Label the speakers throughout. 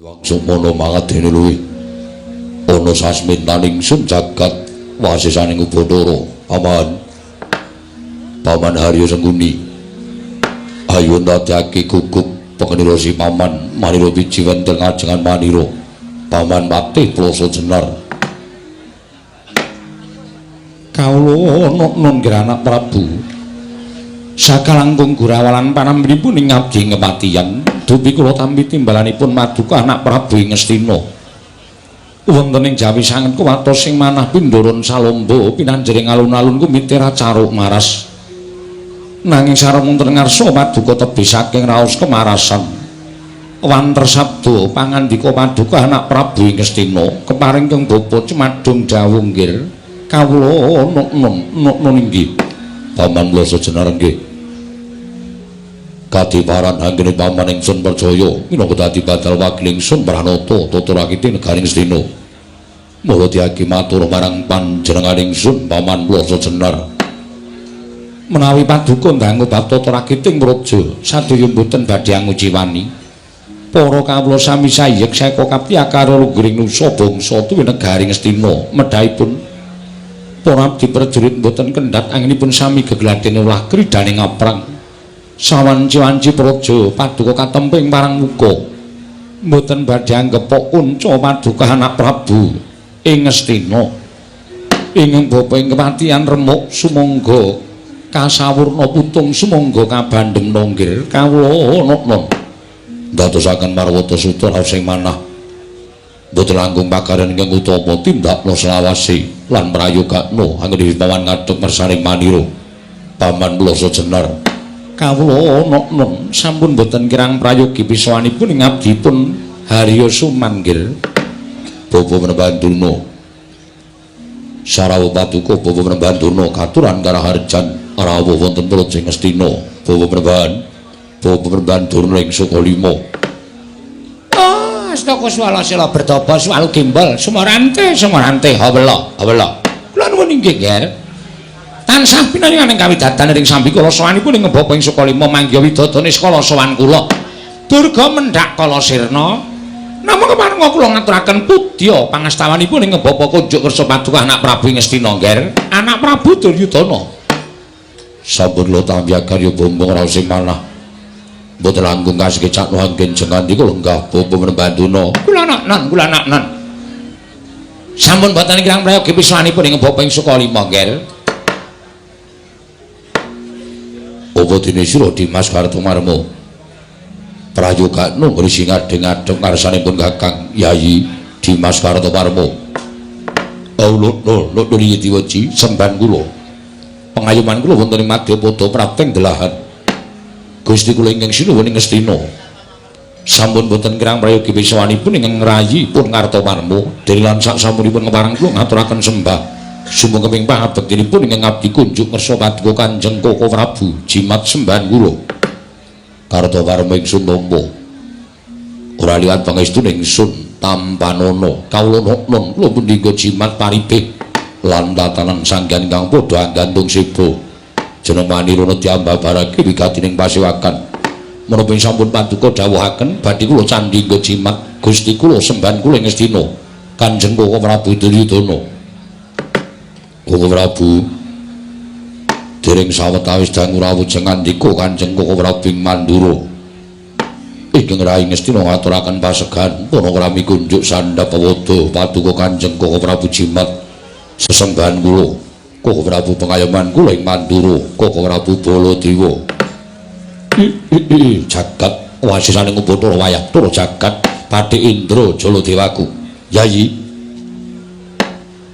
Speaker 1: Wangsumono mangadene luwih ana sasmintaning sun jagat wasisaning Ubathara. Paman, Paman Haryo Sengkuni, ayo ndadekake gugup pengenira si Paman manira biji wonten ngajengan manira. Paman Patih Ploso Jenar. Kawula nun anak Prabu. Sakalangkung gurawalan panambinipun ing ngabdi kematian, dupi kula tampi timbalanipun maduka anak Prabu ing Ngastina. Wonten ing Jawi sanget kuwatos sing manah pindurun salomba pinanjering alun-alun kumitira caruk maras. Nanging sareng wonten ngarsa paduka tebih saking raos kemarasan. Wanter sabda pangandika paduka anak Prabu ing Ngastina keparing keng bapa cemadung dawuh nggir kawula nun inggih. Paman Ploso Jenar nggih. Kadiparan anggene paman ingsun percaya minangka dadi badal wakil ingsun Pranata tata rakiti negaring Ngastina. Mula diagi matur marang panjenengan ingsun Paman Ploso Jenar. Menawi paduka ndangu bab tata rakiting praja sadaya mboten badhe anguciwani. Para kawula sami sayek seka kapti akara luguring nusa bangsa tuwi negari Ngastina medhahipun para abdi prajurit mboten kendhat anginipun sami gegladhen ulah kridane ngaprang. Sawanci-wanci praja paduka katemping parang muka mboten badhe anggepok kunca paduka anak Prabu ing Ngastina. Ingkang bapa ing kepatihan remuk sumangga kasawurna putung sumangga kabandhem nggir kawula nun. Ndadosaken marwata sutra raos sing manah mboten langkung pakaryan ingkang utama tindakna selawase lan prayogakna anggene paman ngadhep mersaning manira. Paman Ploso Jenar kawula nun sampun boten kirang prayogi pisawanipun ing abdipun Haryo Sumanggir. Bapa Panembahan Durna sarawuh paduka Bapa Panembahan Durna katuran karaharjan rawuh wonten praja Ngastina. Bapa Panembahan, Bapa Panembahan Durna ing Sukalima.
Speaker 2: Astaka swala sila bertapa swalu gembol sumorante sumorante hawela hawela.
Speaker 1: Kula nuwun inggih, Nger. Tansah pinangan ing kawidatan ing sambikala sowanipun ing bapa ing Sukalima manggiha widodone skala sowan kula. Durga mendhak kala sirna. Namung keparenga kula ngaturaken pudya pangastawanipun ing bapa kunjuk kersa paduka anak Prabu ing Ngastina, Nger. Anak Prabu Duryudana. Sampun kula tampi karya bombong raos sing manah. Mboten langkung kasekecakno anggen jengandika lenggah Bapa Panembahan Durna.
Speaker 2: Kula non, kula non. Sampun boten kirang prayogi pisanipun ing bapa ing Sukalima, Nger.
Speaker 1: Apa dene sira Dimas Kartomarma? Prayogakno ngrisi ngadeg-ngadeg ngarsanipun Kakang Yayi Dimas Kartomarma. Aulutno lutun Yitiwaji semban kula. Pengayoman kula wonten ing Madyapada prapting delahan. Gusti kula ingkang sinuwun ing Ngastina. Sampun boten kirang prayogi pisawanipun ingkang ngrayi pun Kartomarma. Dene lan sak sampunipun kepareng kula ngaturaken sembah. Sumangga kaping pangabektinipun ingkang abdi kunjuk ngersa paduka Kanjeng Koko Prabu jimat sembahan kula. Kartomarma ingsun nampa. Ora liwat pangestune ingsun tampanana. Kawula nun kula pundhingga jimat paribih lan tatanan sanggan ingkang padha anggantung seba. Jeneng manirana diambabarake wigatining pasewakan. Menapa sampun paduka dawuhaken badhe kula candhingga jimat Gusti kula sembahan kula ing Ngastina Kanjeng Koko Prabu Duryudana. Koko Prabu dereng sawetawis dangu rawuh jengandika Kanjeng Koko Prabu ing Mandura. Ingkang rayi Ngastina ngaturaken pasegan panakrami kunjuk sandhap pawada paduka Kanjeng Koko Prabu jimat sesembahan kula. Koko Prabu pengayoman kula ing Mandura, Koko Prabu Baladewa. Jagat wasisaning Ubathara wayah tur jagat Patih Indra Jaladewaku. Yayi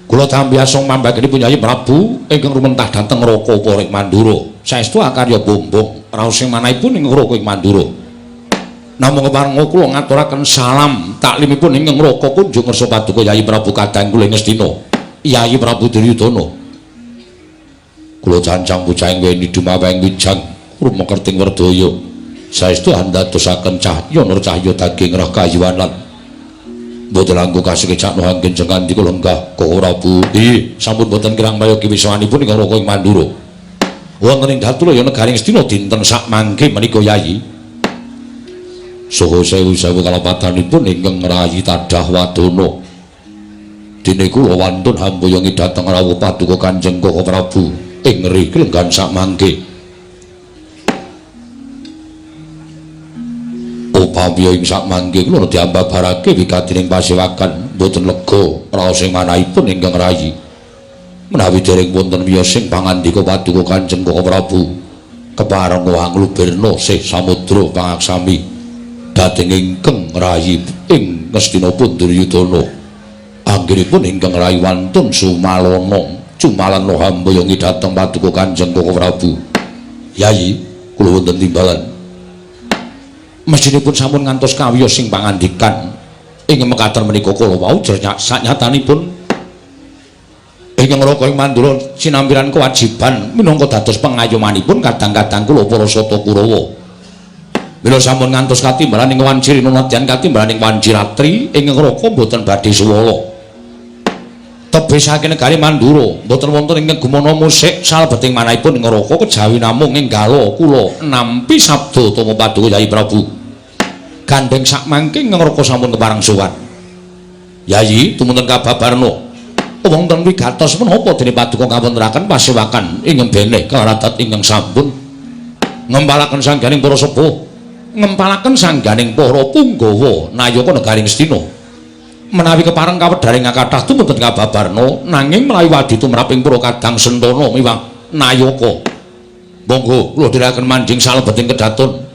Speaker 1: kula tampi asung pambagenipun Yayi Prabu ingkang rumentah dhateng Raka Upara ing Mandura. Saestu akarya bombong raos sing manahipun ing Raka ing Mandura. Namung keparenga kula ngaturaken salam taklimipun ing Raka kunjung ngersa paduka Yayi Prabu kadang kula ing Ngastina. Yayi Prabu Duryudana. Kula cancang bocah ing weni dumaweng wijang rumekerting werdaya. Saestu andadosaken cahya nur cahya daging roh kayuwanan. Mboten langkung kasekecakno anggen jengandika lenggah Koko Prabu. Nggih, sampun boten kirang prayogi pisawanipun ing Raka ing Mandura. Wonten ing Datulaya negari Ngastina dinten sak mangke menika Yayi. Saha sewu-sewu kalepatanipun ingkang rayi tadah wadana. Dene kula wantun hamboyongi dhateng rawuh paduka Kanjeng Koko Prabu ing rih klenggan sakmangke. Upami ing sakmangke kula diambabarake wigatining pasewakan mboten lega raos ing manahipun ingkang rayi. Menawi dereng wonten wiyosing pangandika paduka Kanjeng Koko Prabu kepareng anglubirna sih samudra pangaksami dhateng ingkang rayi ing Ngastina pun Duryudana. Anggenipun ingkang rayi wantun sumalana cumalana hamboyongi dhateng paduka Kanjeng Koko Prabu. Yayi, kula wonten timbalan. Mestinipun sampun ngantos kawiyos sing pangandikan ing mekaten menika kala wau sanyatanipun ingkang Raka ing Mandura sinampiran kewajiban minangka dados pengayomanipun kadang-kadang kula para Sata Kurawa. Mila sampun ngantos katimbalan ing wanci rina nadyan katimbalan ing wanci ratri ingkang Raka mboten badhe suwala. Tebih saking negari Mandura mboten wonten ingkang gumana musik salebeting manahipun ing Raka kejawi namung enggala kula nampi sabda utama paduka Yayi Prabu. Gandheng sakmangke ingkang Raka sampun kepareng sowan. Yayi tumunten kababarna wonten wigatos menapa dene paduka kawontenaken pasewakan ing beneh karadat ingkang sampun ngempalaken sangganing para sepuh, ngempalaken sangganing para punggawa nayaka negari Ngastina. Menawi kepareng kawedharing kathah tumunten kababarna nanging menawi wadi tumrap ing para kadang sentana miwah nayaka. Monggo kula dherekaken manjing salebeting kedaton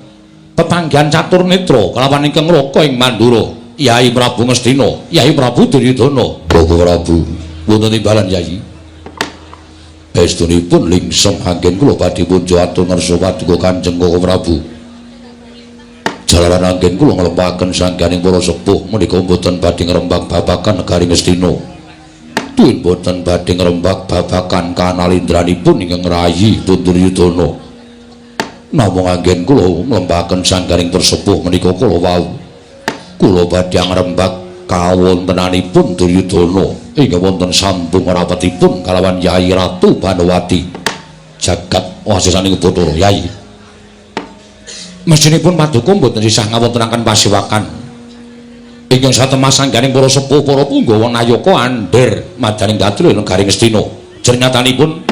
Speaker 1: pepanggihan catur netra kelawan ingkang Raka ing Mandura. Yai Prabu Ngastina, Yai Prabu Duryudana. Bapak Prabu, wonten timbalan Yai. Estunipun lingsem anggen kula badhe punjo atur ngarsa paduka Kanjeng Koko Prabu. Jalaran anggen kula nglempaken sangganing para sepuh menika mboten badhe ngrembak babagan negari Ngastina. Tuwin mboten badhe ngrembak babagan kanalindranipun ingkang rayi Duryudana. Namung anggen kula nglempaken sangganing persepuh menika kala wau. Kula badhe ngrembak kawontenanipun Duryudana ingkang wonten sambung rapetipun kalawan Yai Ratu Banowati. Jagat wasisaning Bathara Yai. Mestinipun paduka mboten sisah ngawontenaken pasewakan ingkang satemah sangganing para sepuh para punggawa nayaka andher madaning kadri negari Ngastina. Jernyatanipun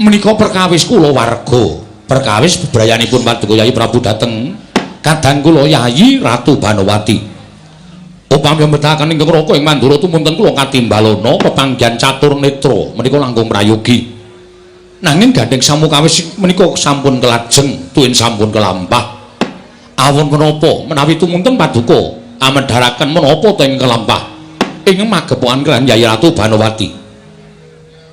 Speaker 1: menika perkawis kula warga, perkawis bebrayanipun paduka Yai Prabu dhateng kadang kula Yayi Ratu Banowati. Upami mbetahaken ingkang Raka ing Mandura tumunten kula katimbalana pepanggihan catur netra menika langkung prayogi. Nanging gandheng samukawis menika sampun kelajeng tuwin sampun kelampah. Awon menapa menawi tumunten paduka amedharaken menapa ta ing kelampah ing magepokan kaliyan Yayi Ratu Banowati.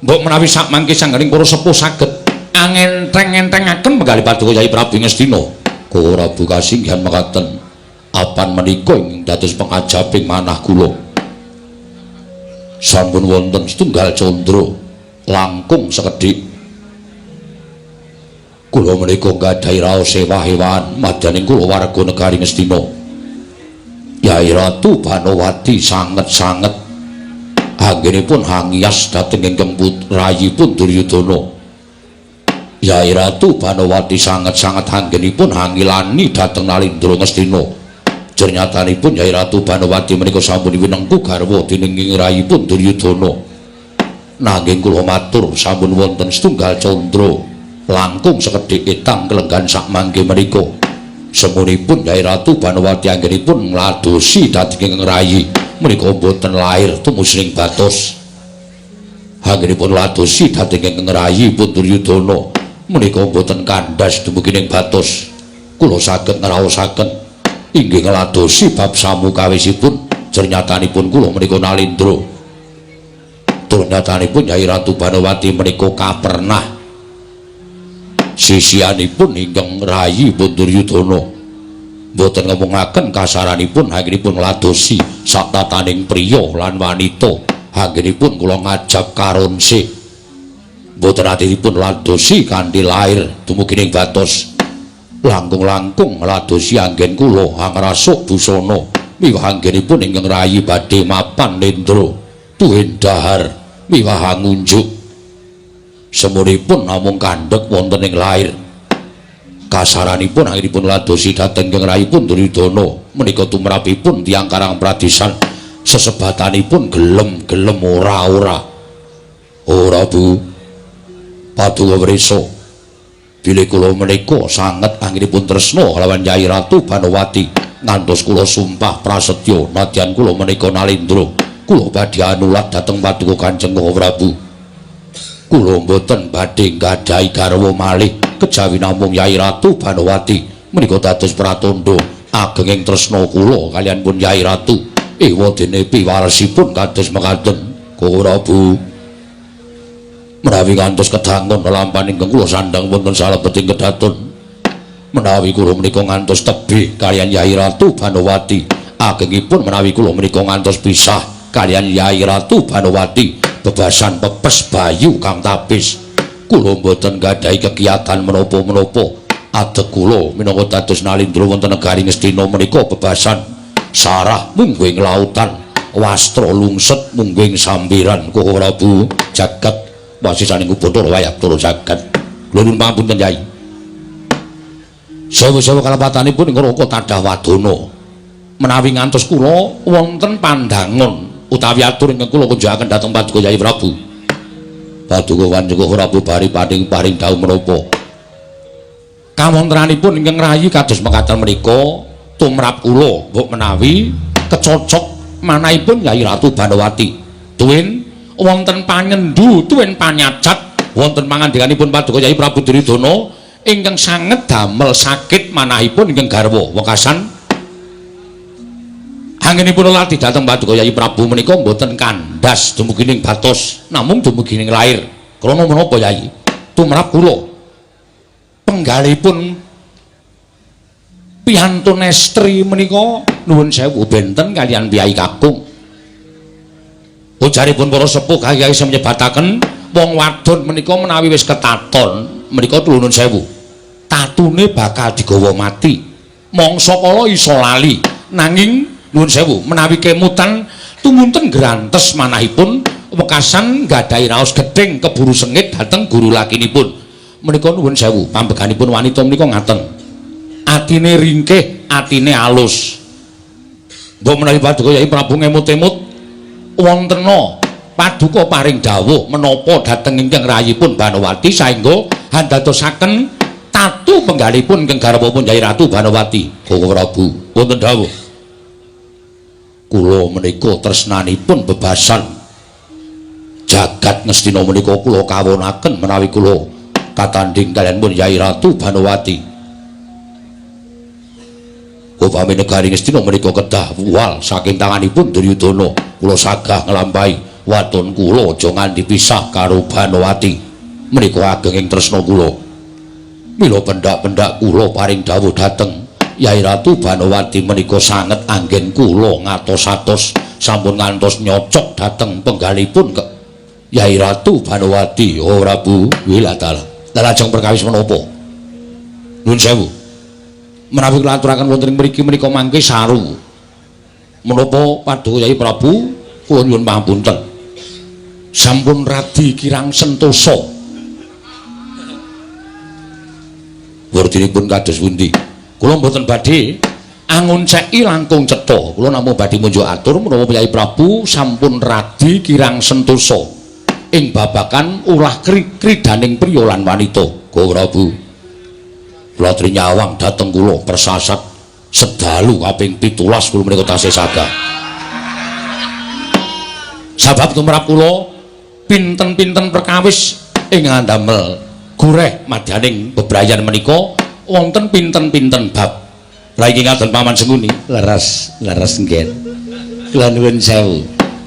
Speaker 1: Mbok menawi sakmangke sangganing para sepuh saged angentreng-entrengaken penggalih paduka Yai Prabu Ngastina. Koko Prabu kasinggihan mekaten apan menika ing dados pengajaping manah kula. Sampun wonten setunggal candra langkung sekedhik. Kula menika nggadahi raos ewah-ewahan madyaning kula warga negari Ngastina. Yai Ratu Banowati sanget-sanget anggenipun hangias dhateng ingkang rayipun Duryudana. Yai Ratu Banowati sanget-sanget anggenipun hangilani dhateng Nalindra Ngastina. Jernyatanipun Yai Ratu Banowati menika sampun winengku garwa dening ing rayipun Duryudana. Nanging kula matur sampun wonten setunggal candra langkung sekedhik etang kelenggan sakmangke menika. Semunipun Yai Ratu Banowati anggenipun ngladosi dhateng ing rayi menika mboten lair tumusring batos. Anggenipun ngladosi dhateng ing rayi pun Duryudana menika mboten kandhas dumugi ning batos. Kula saged ngraosaken inggih ngladosi bab samukawisipun jernyatanipun kula menika nalindra. Turnyatanipun Yai Ratu Banowati menika kapernah sisianipun ingkang rayi Duryudana mboten ngomongaken kasaranipun anggenipun ngladosi satataning priya lan wanita. Anggenipun kula ngajab karonse mboten atinipun ladosi kanthi lair dumugi ning batos. Langkung-langkung ngladosi anggen kula angrasuk busana miwah anggenipun ingkang rayi badhe mapan nendra tuwin dahar miwah ngunjuk. Semunipun namung kandhek wonten ing lair. Kasaranipun anggenipun ladosi dhateng ingkang rayipun Duryudana menika tumrapipun tiyang Karang Pradisan sesebatanipun gelem-gelem ora-ora. Ora Bu. Paduka wrisa. Bilih kula menika sanget anggenipun tresna kalawan Yai Ratu Banowati ngantos kula sumpah prasetya nadyan kula menika nalindra kula badhe anulat dhateng Paduka Kanjeng Prabu. Kula mboten badhe nggadahi garwa malih kejawi namung Yai Ratu Banowati menika dados pratandha agenging tresna kula kaliyan pun Yai Ratu. Ewa dene piwaresipun kados mekaten. Prabu menawi ngantos kedangon lelampahan ingkang kula sandhang wonten salebeting kedaton, menawi kula menika ngantos tebih kaliyan Yai Ratu Banowati, agengipun menawi kula menika ngantos pisah kaliyan Yai Ratu Banowati bebasan pepes bayu kang tabis, kula mboten nggadahi kegiatan menapa-menapa. Adeg kula minangka dados nalindra wonten negari Ngastina menika bebasan sarah mungguing lautan, wastra lungset mungguing sambiran. Koko Prabu jagat wasisaning Bathara wayah Bathara jagat. Kula nyuwun pangapunten Yai. Sewu-sewu kalepatanipun ing Raka tadah wadana. Menawi ngantos kula wonten pandangon utawi atur ingkang kula kunjungaken dhateng Paduka Yai Prabu. Paduka Kanjeng Prabu bari paring dawuh menapa? Kawontenanipun ingkang rayi kados mekaten menika tumrap kula mbok menawi kecocok manahipun Yai Ratu Banowati. Tuwin wonten panyendu, tuwin panyacat wonten pangandikanipun Paduka Yai Prabu Duryudana ingkang sanget damel sakit manahipun ingkang garwa. Wekasan anggenipun lati dhateng Paduka Yai Prabu menika mboten kandhas dumugi ning batos, namung dumugi ning lair. Krana menapa Yai? Tumrap kula penggalipun piyantun estri menika nuwun sewu benten kaliyan piyai kakung. Ujaripun para sepuh kaya iso nyebataken wong wadon menika menawi wis ketaton menika nuwun sewu tatune bakal digawa mati. Mangsa kala iso lali, nanging nuwun sewu menawi kemutan tumunten grantes manahipun wekasan nggadahi raos gedhing keburu sengit dhateng guru lakinipun. Menika nuwun sewu pambeganipun wanita menika ngaten, atine ringkih, atine alus. Mbok menawi Paduka Yai Prabu ngemut-emut wontena paduka paring dawuh menapa dhateng ingkang rayipun Banowati saengga handadosaken tatu penggalipun ingkang garwapun Yai Ratu Banowati. Koko Prabu wonten dawuh, kula menika tresnanipun bebasan jagat Ngastina menika kula kawonaken menawi kula katandhing kaliyan pun Yai Ratu Banowati. Upami negari Ngastina menika kedah wuwal saking tanganipun Duryudana, kula sagah nglampahi waton kula aja nganti pisah karo Banowati. Menika agenging tresna kula. Mila pendak-pendak kula paring dawuh dhateng Yai Ratu Banowati menika sanget anggen kula ngatos-atos sampun ngantos nyocok dhateng penggalipun Yai Ratu Banowati. Oh Prabu wilatala. Lajeng perkawis menapa? Nuwun sewu. Menawi kula aturaken wonten ing mriki menika mangke saru. Menapa Paduka Yai Prabu kula nyuwun pangapunten. Sampun radi kirang sentosa. Wurdinipun kados pundi? Kula mboten badhe angonceki langkung cetha. Kula namung badhe munjuk atur menapa Yai Prabu sampun radi kirang sentosa ing babagan ulah kridaning priya lan wanita. Go Prabu, kula trinyawang dhateng kula persasat sedalu kaping 17 kula menika tasih sagah. Sabab tumrap kula pinten-pinten perkawis ing ngandamel gureh madyaning bebrayan menika wonten pinten-pinten bab. Lah iki ngaten Paman Sengkuni.
Speaker 2: Leres, leres nggih. Kula nuwun sewu.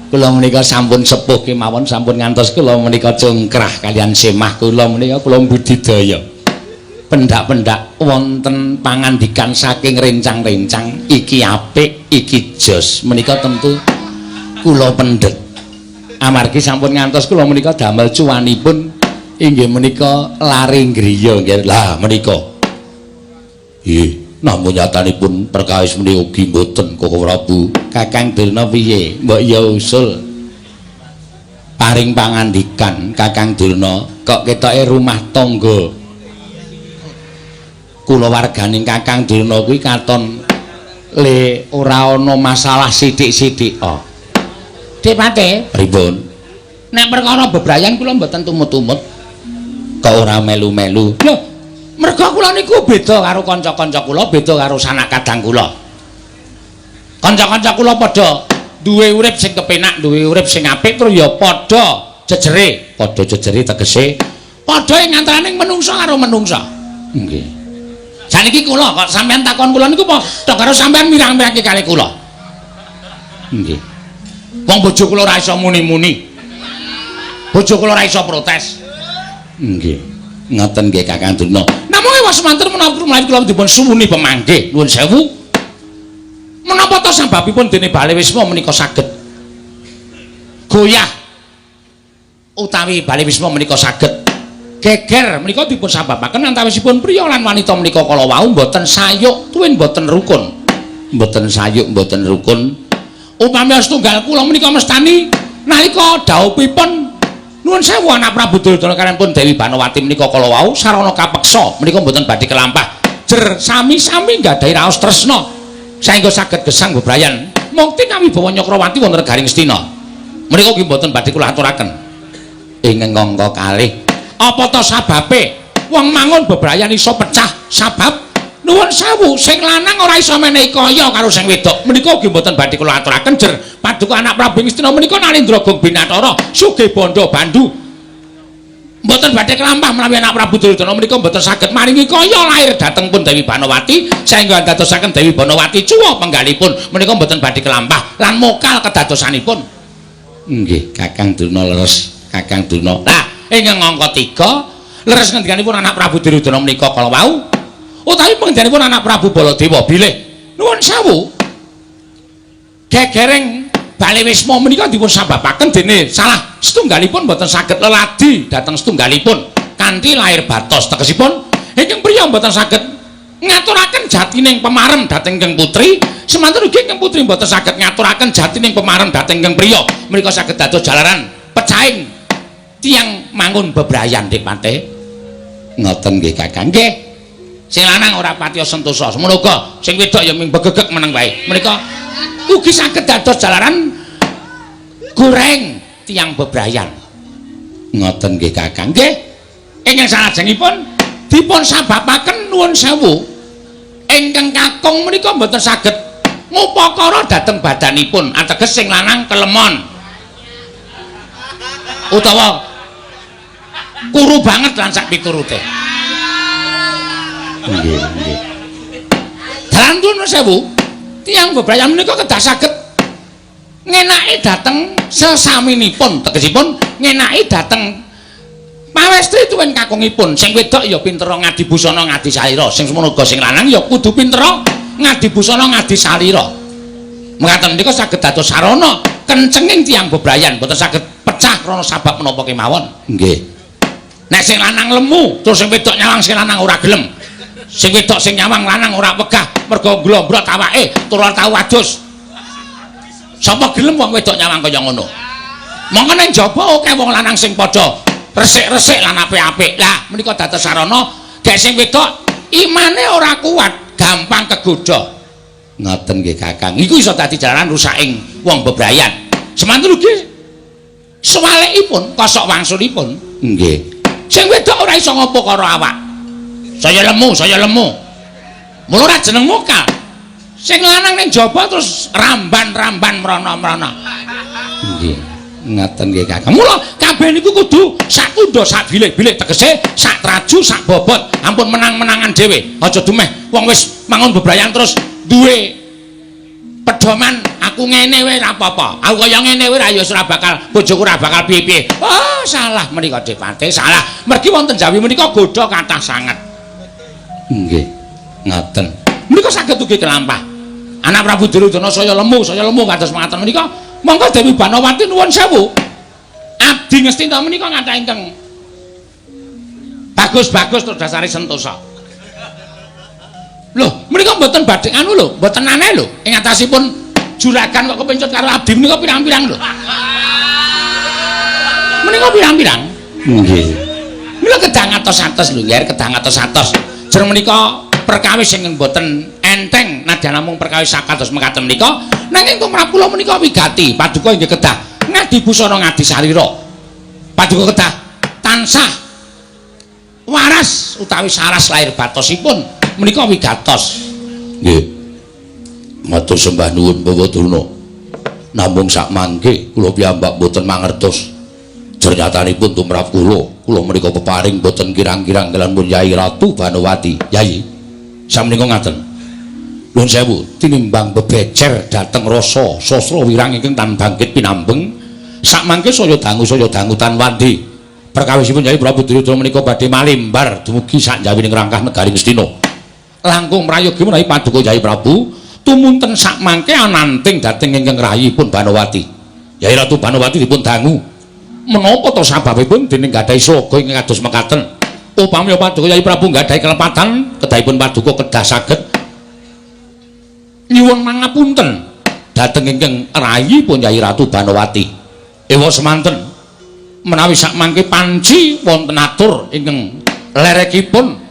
Speaker 2: Kula menika sampun sepuh kemawon, sampun ngantos kula menika congkrah kaliyan semah kula menika kula budidaya. Pendak-pendak wonten pangandikan saking rencang-rencang iki apik, iki jos menika tentu kula pendhet. Amargi sampun ngantos kula menika damel cuwanipun inggih menika lare griya nggih.
Speaker 1: Lah menika. Nggih, namung nyatanipun perkawis menika ugi mboten Koko Prabu.
Speaker 2: Kakang Durna piye? Mbok ya usul paring pangandikan Kakang Durna, kok ketoke rumah tangga. Kulawarganing Kakang Durna kuwi katon le ora ana masalah sithik-sithik. Oh. Dik Pate,
Speaker 1: Pripun?
Speaker 2: Nek perkara bebrayan kula mboten tumut-tumut.
Speaker 1: Kok ora melu-melu?
Speaker 2: Lho, merga kula niku beda karo kanca-kanca kula, beda karo sanak kadang kula. Kanca-kanca kula padha duwe urip sing kepenak, duwe urip sing apik, terus ya padha jejere.
Speaker 1: Padha jejere tegese
Speaker 2: padha ing antaraning menungsa karo menungsa.
Speaker 1: Nggih.
Speaker 2: Saniki kula kok sampean takon kula niku padha karo sampean mirang-mirangke kali kula.
Speaker 1: Nggih.
Speaker 2: Wong bojo kula ora iso muni-muni. Bojo kula ora iso protes.
Speaker 1: Nggih. Ngoten nggih Kakang Durna.
Speaker 2: Namung ewa semanten menapa menawi kula dipun suwuni pemanggih, nuwun sewu. Menapa ta sababipun dene Bale Wisma menika saged goyah utawi Bale Wisma menika saged geger menika dipun sababaken antawisipun priya lan wanita menika kala wau mboten sayuk tuwin mboten rukun.
Speaker 1: Mboten sayuk, mboten rukun.
Speaker 2: Upami setunggal kula menika mestani nalika dhaupipun nuwun sewu anak Prabu Duryudana kaliyan Dewi Banowati menika kala wau sarana kapeksa menika mboten badhe kelampah. Jer sami-sami nggadahi raos tresna saengga saged gesang bebrayan mukti kawibawa Nyakrawati wonten Garing Astina. Menika ugi mboten badhe kula aturaken.
Speaker 1: Ing angka kalih
Speaker 2: apa ta sababe wong mangun bebrayan iso pecah sabab nuwun sewu sing lanang ora iso menehi kaya karo sing wedok menika ugi mboten badhe kula aturaken. Jer paduka anak Prabu Ngastina menika Nalendra Gong Binatara sugih bondo bandu mboten badhe kelampah menawi anak Prabu Duryudana menika mboten saged maringi kaya lahir dhateng pun Dewi Banowati saengga andadosaken Dewi Banowati cuwa penggalipun menika mboten badhe kelampah lan mokal kedadosanipun.
Speaker 1: Nggih Kakang Durna leres Kakang Durna.
Speaker 2: Lah ingkang angka 3 leres ngendikanipun anak Prabu Duryudana menika kala wau utawi pengendikanipun anak Prabu Baladewa bilih nuwun sewu gegereng Bale Wisma menika dipun sababaken dene salah setunggalipun mboten saged leladi dhateng setunggalipun kanthi lahir batos tegesipun ingkang priya mboten saged ngaturaken jatining pemarem dhateng ingkang putri semanten ugi ingkang putri mboten saged ngaturaken jatining pemarem dhateng ingkang priya menika saged dados jalaran pecahing tiyang mangun bebrayan Dik Pate.
Speaker 1: Ngoten nggih Kakang.
Speaker 2: Nggih. Sing lanang ora patiya sentosa, semono uga sing wedok ya ming begegek meneng wae. Menika ugi saged dados jalaran goreng tiyang bebrayan.
Speaker 1: Ngoten nggih Kakang.
Speaker 2: Nggih. Ingkang salajengipun dipun sababaken nuwun sewu ingkang kakung menika mboten saged ngupakara dhateng badanipun, ateges sing lanang kelemon utawa kuru banget lan sak piturute.
Speaker 1: Nggih, nggih.
Speaker 2: Dalan nuwun sewu, tiyang bebrayan menika kedah saged ngenaki dhateng sesaminipun, tegesipun ngenaki dhateng pawestri tuwin kakungipun. Sing wedok ya pintera ngadi busana ngadi salira, sing semono uga sing lanang ya kudu pintera ngadi busana ngadi salira. Mekaten menika saged dados sarana kencenging tiyang bebrayan, boten saged pecah krana sabab menapa kemawon.
Speaker 1: Nggih.
Speaker 2: Nek sing lanang lemu, terus sing wedok nyawang sing lanang ora gelem. Sing wedok sing nyawang lanang ora wegah mergo glombrot awake tur ora tau adus. Sapa gelem wong wedok nyawang kaya ngono? Mongko ning jaba akeh wong lanang sing padha resik-resik lan apik-apik. Lah menika dados sarana gek sing wedok imane ora kuat, gampang kegodha.
Speaker 1: Ngoten nggih Kakang.
Speaker 2: Iku iso dadi jalaran rusaking wong bebrayan. Semanten ugi swalikipun, kosok wangsulipun.
Speaker 1: Nggih.
Speaker 2: Sing wedok ora iso ngopo karo awak. Saya lemu, saya lemu. Mula ora jeneng mokal. Sing lanang ning jaba terus ramban-ramban mrana-mrana.
Speaker 1: Nggih. Ngaten nggih Kakang.
Speaker 2: Mula kabeh niku kudu sak tundha sak bilih-bilih tegese sak traju sak bobot. Ampun menang-menangan dhewe. Aja dumeh wong wis mangun bebrayan terus duwe pedoman aku ngene wae ora apa-apa. Aku kaya ngene wae ra ya ora bakal bojoku ora bakal piye-piye. Oh, salah menika Depate, salah. Mergi wonten Jawi menika godha kathah sanget.
Speaker 1: Nggih. Ngaten.
Speaker 2: Menika saged ugi kelampah. Anak Prabu Duryudana saya lemu kados mangaten menika. Monggo Dewi Banowati nuwun sewu. Abdi Ngastina menika kathah ingkang bagus-bagus terus dasare sentosa. Loh, menika mboten badhe anu lho, mboten aneh lho. Ing atasipun juragan kok kepencut karo abdi menika pirang-pirang lho. Menika pirang-pirang.
Speaker 1: Nggih.
Speaker 2: Mila kedah ngatos-atos lho, nggih, kedah ngatos-atos. Jeneng menika Perkawis ingkang boten enteng nadyan namung perkawis sakados mekaten menika, nanging tumrap kula menika wigati. Paduka inggih kedah ngadi busana ngadi sarira. Paduka kedah tansah waras utawi saras lahir batosipun menika wigatos.
Speaker 1: Nggih. Matur sembah nuwun Bapak Durna. Namung sak mangke kula piyambak boten mangertos. Jernyatanipun tumrap kula, kula menika peparing boten kirang-kirang kaliyan pun Yai Ratu Banowati. Yai, samenika ngaten. Nuwun sewu, tinimbang bebecer dhateng rasa sastra wirang ingkang tan bangkit pinambeng, sak mangke saya dangu tan wandi. Perkawisipun Yai Prabu Duryudana menika badhe malimbar dumugi sak njawining rangkah negari Ngastina. Langkung prayogi menawi paduka Yai Prabu tumunten sak mangke ananting dhateng ingkang rayipun Banowati. Yai Ratu Banowati dipun dangu. Menapa to sababipun dening gadhahi sloga ingkang kados mekaten? Upami paduka Yai Prabu gadhahi kelepatan, kedahipun paduka kedah saged nyuwun mangapunten dhateng ingkang rayipun Yai Ratu Banowati. Ewa semanten menawi sak mangke panci wonten atur ingkang lerekipun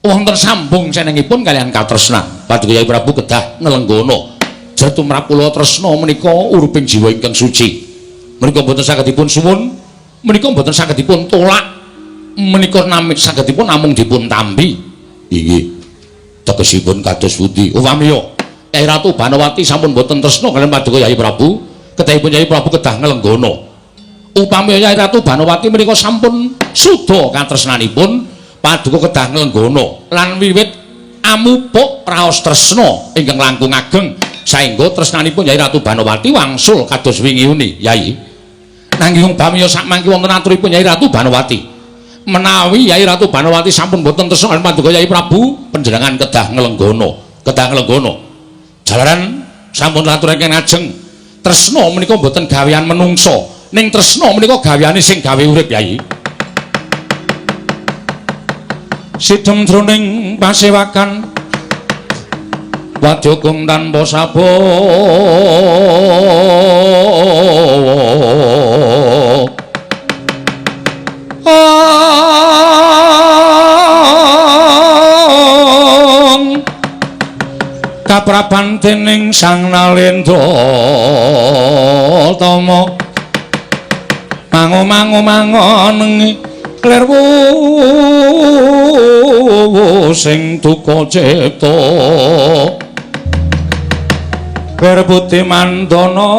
Speaker 1: wonten sambung senengipun kaliyan katresnan. Paduka Yai Prabu kedah nglenggana jer tumrap kula tresna menika uruping jiwa ingkang suci. Menika mboten saged dipun suwun, menika mboten saged dipun tolak, menika namung sagedipun namung dipun tampi. Inggih. Tegesipun kados pundi? Upamiya Yai Ratu Banowati sampun mboten tresna kaliyan paduka Yai Prabu, kedahipun Yai Prabu kedah nglenggana. Upami Yai Ratu Banowati menika sampun suda katresnanipun, paduka kedah nglenggana lan wiwit amupuk raos tresna ingkang langkung ageng saengga tresnanipun Yai Ratu Banowati wangsul kados wingi uni. Yai, nanging upami sak mangke wonten aturipun Yai Ratu Banowati, menawi Yai Ratu Banowati sampun boten tresna kaliyan paduka Yai Prabu, panjenengan kedah nglenggana, kedah nglenggana. Jalaran sampun aturaken ajeng, tresna menika boten gawean menungsa, ning tresna menika gaweane sing gawe urip. Yai, sidem jroning pasewakan wadyagung tanpa sabo kaprapan dening Sang Nalendra Tama mangu-mangu mangonengi klirwu sing duka cipta Putih mandana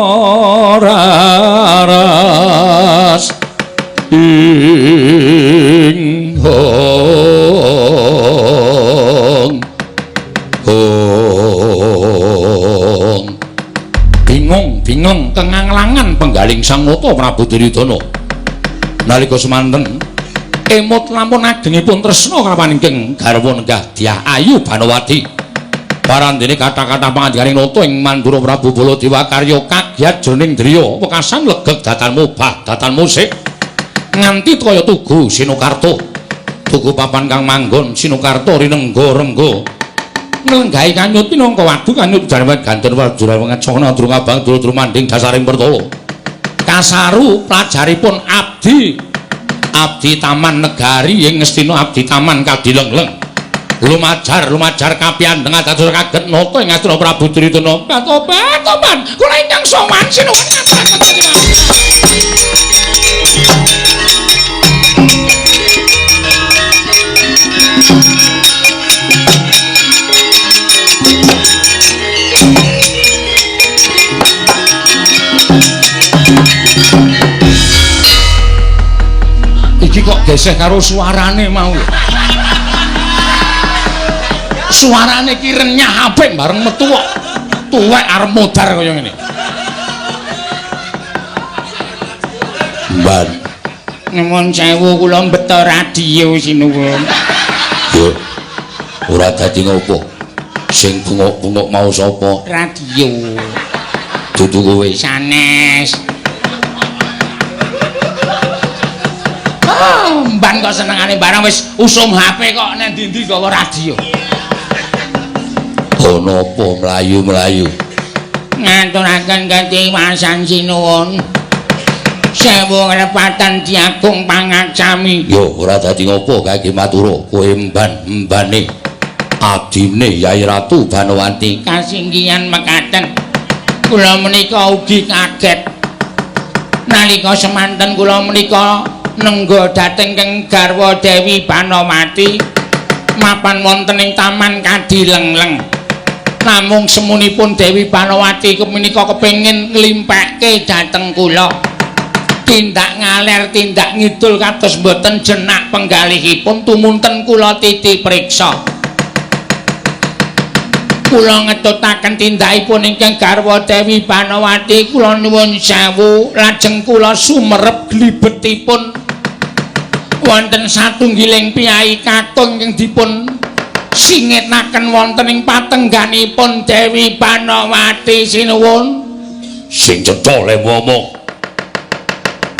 Speaker 1: raras ing hong hong. Bingung bingung kenganglangan penggaling Sang Nata Prabu Duryudana nalika semanten emut lampun agengipun tresna kalawan ingkang garwa nenggah Dyah Ayu Banowati. Parandene kata-kata pangandikaning nata ing Mandura Prabu Baladewa karya kagyat jroning driya wekasan legeg datan mubah datan musik nganti kaya tugu Sinokarta. Tugu papan kang manggon Sinokarta rinengga rengga nglenggahi kanyut pinangka wadu kanyut jarwan ganten wajura ngacana durung abang durung manding dasaring pertala. Kasaru plajaripun abdi abdi taman negari ing Ngastina abdi taman kadilengleng. Lumajar lumajar kapiandheng dados kaget nata ing Ngastina Prabu Duryudana. Tobat tobat kula ingkang sowan sinuwun ngaturaken. Iki kok geseh karo suarane mau. Suarane ki renyah apik bareng metu kok tuwek arep modar kaya ngene. Mban.
Speaker 2: Nyuwun sewu kula mbeta radio sinuwun.
Speaker 1: Yo. Ora dadi ngopo. Sing bungok-bungok mau sapa?
Speaker 2: Radio.
Speaker 1: Dudu kowe.
Speaker 2: Sanes. Oh, mban kok senengane barang wis usum HP kok nang ndi-ndi gawa radio.
Speaker 1: Ono apa mlayu-mlayu?
Speaker 2: Ngaturaken katiwasan sinuwun. Sewu ngrepatan Ki Agung pangaksami.
Speaker 1: Yo ora dadi ngopo kae Mathura, kowe emban-embane adine Yai Ratu Banowati.
Speaker 2: Kasinggihan mekaten. Kula menika ugi kaget. Nalika semanten kula menika nengga dhateng keng garwa Dewi Banowati mapan wonten ing Taman Kadilengleng. Namung semunipun Dewi Banowati menika kepengin nglimpekke dhateng kula. Tindak ngaler tindak ngidul kados mboten jenak penggalihipun tumunten kula titi priksa. Kula ngetutaken tindakipun ingkang garwa Dewi Banowati, kula nuwun sewu lajeng kula sumerep glibetipun wonten satunggiling piyai kakung ingkang dipun singetaken wonten ing patengganipun Dewi Banowati. Sinuwun.
Speaker 1: Sing cetha le ngomong.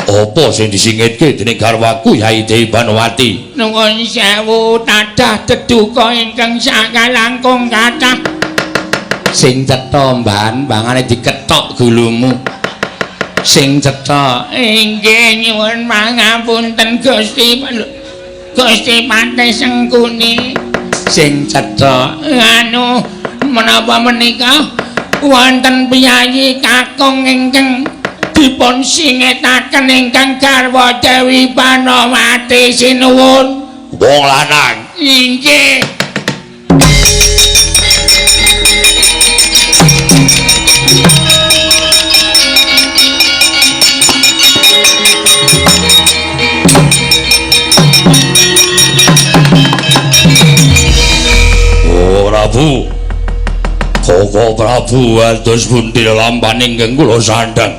Speaker 1: Apa sing disingitke dening garwaku Yai Dewi Banowati?
Speaker 2: Nuwun sewu tadah deduka ingkang sakalangkung kathah.
Speaker 1: Sing cetha mban, bangane dikethok gulumu. Sing cetha.
Speaker 2: Inggih nyuwun pangapunten Gusti. Gusti Patih Sengkuni.
Speaker 1: Sing cetha.
Speaker 2: Anu menapa menika wonten piyayi kakung ingkang dipun singetaken ingkang garwa Dewi Banowati. Sinuwun.
Speaker 1: Wong lanang.
Speaker 2: Inggih.
Speaker 1: Oh Prabu, Koko Prabu atus pundi lampaning ingkang kula sandhang.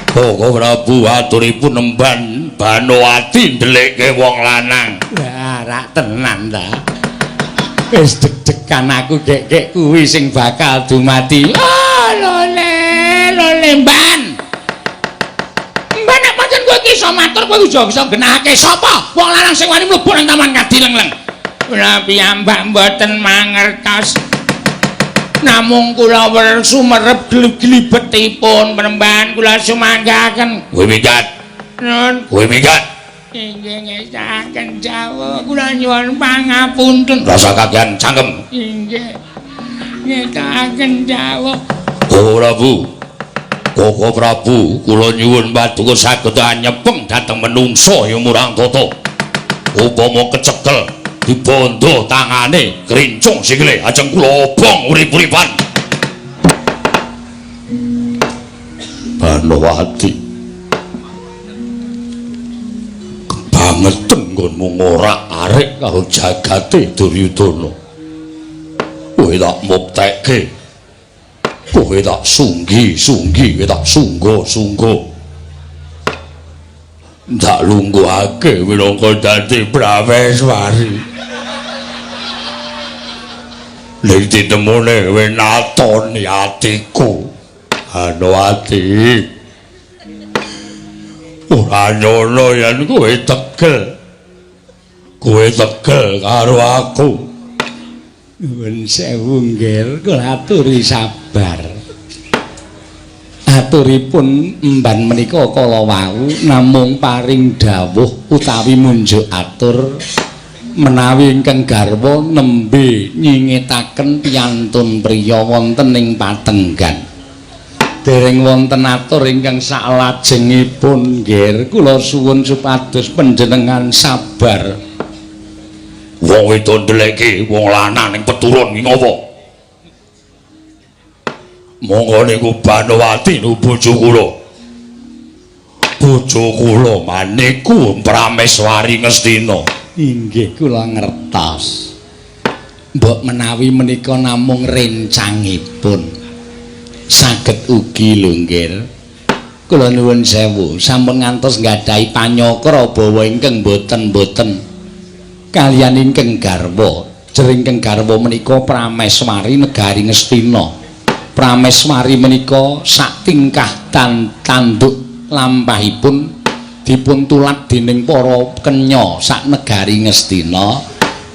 Speaker 1: Koko Prabu aturipun emban Banowati ndelikke wong lanang.
Speaker 2: Wah, rak tenan ta. Wis deg-degan aku gek-gek kuwi sing bakal dumati. Oh, lole, lole mban. Mban nek pancen kowe iki iso matur kowe iso genahake sapa wong lanang sing wani mlebu nang Taman Kadilengleng. Kula piyambak mboten mangertos. Namung kula sumerep glibetipun penemban kula sumanggaken.
Speaker 1: Kowe minggat.
Speaker 2: Nun.
Speaker 1: Kowe minggat.
Speaker 2: Inggih ngesaken jawah kula nyuwun pangapunten.
Speaker 1: Rasa kakean cangkem.
Speaker 2: Inggih. Ngesaken jawah.
Speaker 1: Oh Prabu. Koko Prabu kula nyuwun paduka saged anyepeng dhateng menungsa ya murang tata. Upama kecekel dibondo tangane krincung sikile ajeng kula obong urip-uripan. Banowati kebangeten nggonmu ngorak-arik karo jagate Duryudana. Kowe tak muktekke, kowe tak sunggi-sunggi, kowe tak sungguh-sungguh, ndak lungguhake minangka dadi Prameswari. Ning ditemune kowe natoni atiku. Banowati, ora nyono yen kowe tegel. Kowe tegel karo aku.
Speaker 2: Nuwun sewu nggih, kula aturi sabar. Aturipun emban menika kala wau namung paring dawuh utawi munjuk atur menawi ingkang garwa nembe nyingetaken piyantun priya wonten ing patenggan. Dereng wonten atur ingkang saklajengipun nggih, kula suwun supados panjenengan sabar.
Speaker 1: Wong wedok ndeleke wong lanang ning peturun ki ngopo? Monggo niku Banowati nu bojo kula. Bojo kula maniku Prameswari Ngastina.
Speaker 2: Inggih kula ngertos. Mbok menawi menika namung rencangipun. Saged ugi lho nggih. Kula nuwun sewu, sampun ngantos nggadahi panyakra bawa ingkang boten-boten kaliyan ingkang garwa. Jering ingkang garwa menika Prameswari negari Ngastina. Prameswari menika sak tingkah tanduk lampahipun dipun tulat dening para kenya sak negari Ngastina.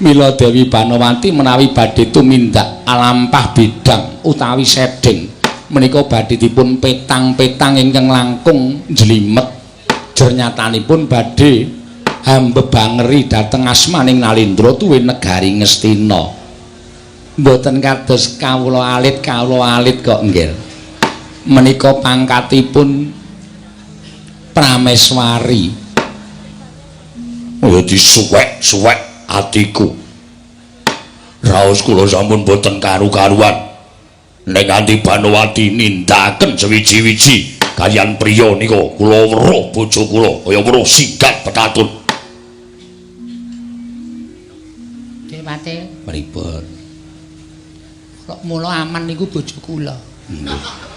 Speaker 2: Mila Dewi Banowati menawi badhe tumindak alampah bidang utawi sedeng menika badhe dipun petang-petang ingkang langkung njlimet. Jernyatanipun badhe hambebangeri dhateng asmaning Nalindra tuwin negari Ngastina. Mboten kados kawula alit kok nggih. Menika pangkatipun Prameswari.
Speaker 1: Ya disuwek-suwek atiku. Raos kula sampun boten karu-karuan. Nek nganti Banowati nindakaken sewiji-wiji kaliyan priya nika kula weruh bojo kula kaya weruh singgat petatun.
Speaker 3: Dewate
Speaker 2: pripun?
Speaker 3: Kok mula aman niku bojo kula.
Speaker 2: Nggih.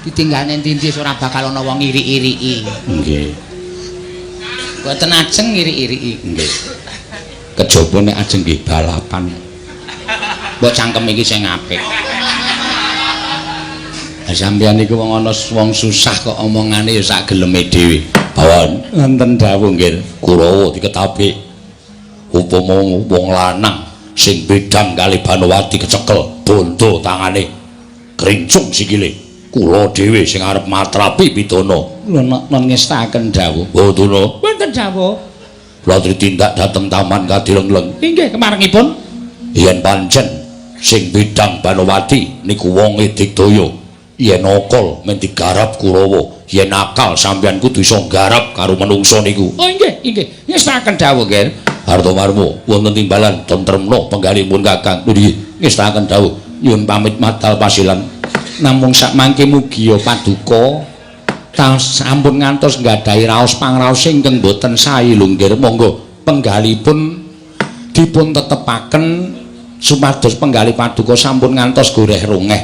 Speaker 3: Ditinggal nang ndi-ndi ora bakal ana wong ngiri-iriki.
Speaker 2: Nggih.
Speaker 3: Mboten ajeng ngiri-iriki.
Speaker 2: Nggih. Kejaba nek ajeng nggih balapan.
Speaker 3: Mbok cangkem iki sing apik.
Speaker 2: Lah sampeyan niku wong ana wong susah kok omongane ya sak geleme dhewe.
Speaker 1: Bawan
Speaker 2: wonten dawuh nggih.
Speaker 1: Kurawa diketapi upama wong lanang sing bedang kali Banowati kecekel bondo tangane krincung sikile. Kula dhewe sing arep matrapi pidana.
Speaker 2: Lho nek ngestaken dawuh.
Speaker 1: Mboten.
Speaker 3: Wonten dawuh.
Speaker 1: Kula tindak dhateng taman Kadileng-leng.
Speaker 3: Inggih kemarengipun.
Speaker 1: Yen pancen sing bidang Banowati niku wonge digdaya, yen akal men digarap Kurawa, yen akal sampeyan kudu iso nggarap karo menungsa niku.
Speaker 3: Oh inggih, inggih. Ngestaken dawuh nggih.
Speaker 1: Artomarmo wonten timbalan tentremna penggalipun Kakang. Nggih, ngestaken dawuh.
Speaker 2: Nyuwun pamit madal pasilan. Namung sakmangke mugi paduka sampun ngantos nggadahi raos pangraos ingkang boten sae lho nggih. Monggo penggalipun dipun tetepaken supados penggalih paduka sampun ngantos goreh rongeh.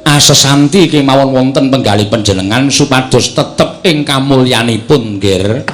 Speaker 2: Asesanti kemawon wonten penggalih panjenengan supados tetep ing kamulyanipun nggih.